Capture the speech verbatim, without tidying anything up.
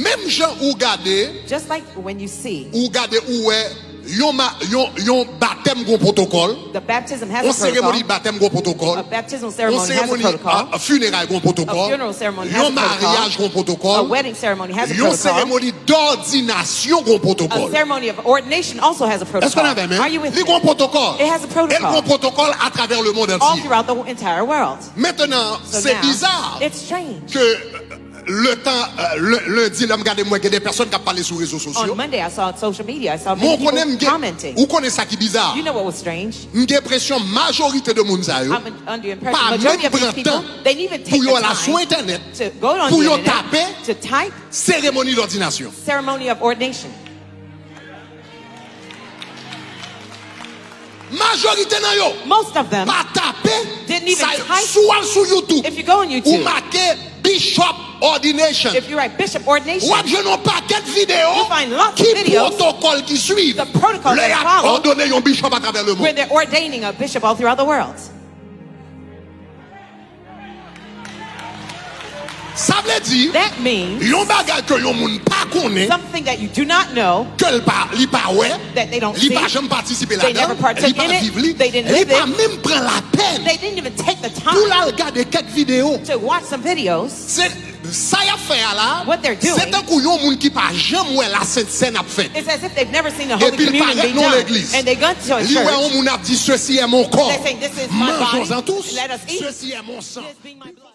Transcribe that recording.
Menm jan ou gade, Just like when you see ou gade ou wè yon, ma, yon, yon batèm gon pwotokòl, the baptism has a yon seremoni protocol, batèm gon pwotokòl, a baptismal yon ceremony has a seremoni protocol, uh, fineray gon a pwotokòl, funeral ceremony has yon a protocol, maryaj gon a pwotokòl, wedding ceremony has a yon protocol, seremoni dòdinasyon gon a pwotokòl. Ceremony of ordination also has a protocol. Èske n avè m? Are you with Li gon me? Pwotokòl. It has a protocol. E l gon pwotokòl atravè lemonn All antye. Throughout the entire world. Mentnan, So se now, biza it's strange. Ke letan, euh, lendi, lè m gade, m wè gen de pèsòn k ap pale sou rezo sosyo. On Monday, I saw on social media, I saw Mwen many konnen people m gen, commenting. Ou konnen sa ki biza? You know what was strange? M gen enpresyon majorite de moun sa yo I'm under the impression pa majority menm of these pran people, tan they didn't even pou take yo the al sou time entènèt to go on pou the yo internet tape to type seremoni dòdinasyon. Ceremony of ordination. Majorite nan yo Most of them pa tape didn't even sa yo. Type. Si w al sou YouTube, If you go on ou YouTube, make Bishop Ordination. If you write Bishop Ordination, W ap jwenn yon pakèt videyo You find lots of ki videos, pwotokòl ki swiv the protocol lè they y ap follow, òdone yon bishop atravè where lemonn. They're ordaining a bishop all throughout the world. Sa vle di, That means yon bagay ke yon moun pa konnen, something that you do not know, ke l pa, li pa wè, that they don't li see, pa janm patisipe they ladan never l, partook li pa in it, viv li, they didn't e li live pa it. Menm pran lapèn They didn't even take the pou l time al gade kèk videyo. To watch some videos. Se sa y ap fè a la, What they're doing se tankou yon moun ki pa janm wè Lasent Sèn ap fèt. It's as if they've never seen the Holy Epi l Communion parèt be nan done. Legliz. And they go to a Li wè yon church. Moun ap di, "Ceci est mon corps." They say, "This is my Manjons-en body. tous. Let us eat. Ceci est mon sang. This being my blood."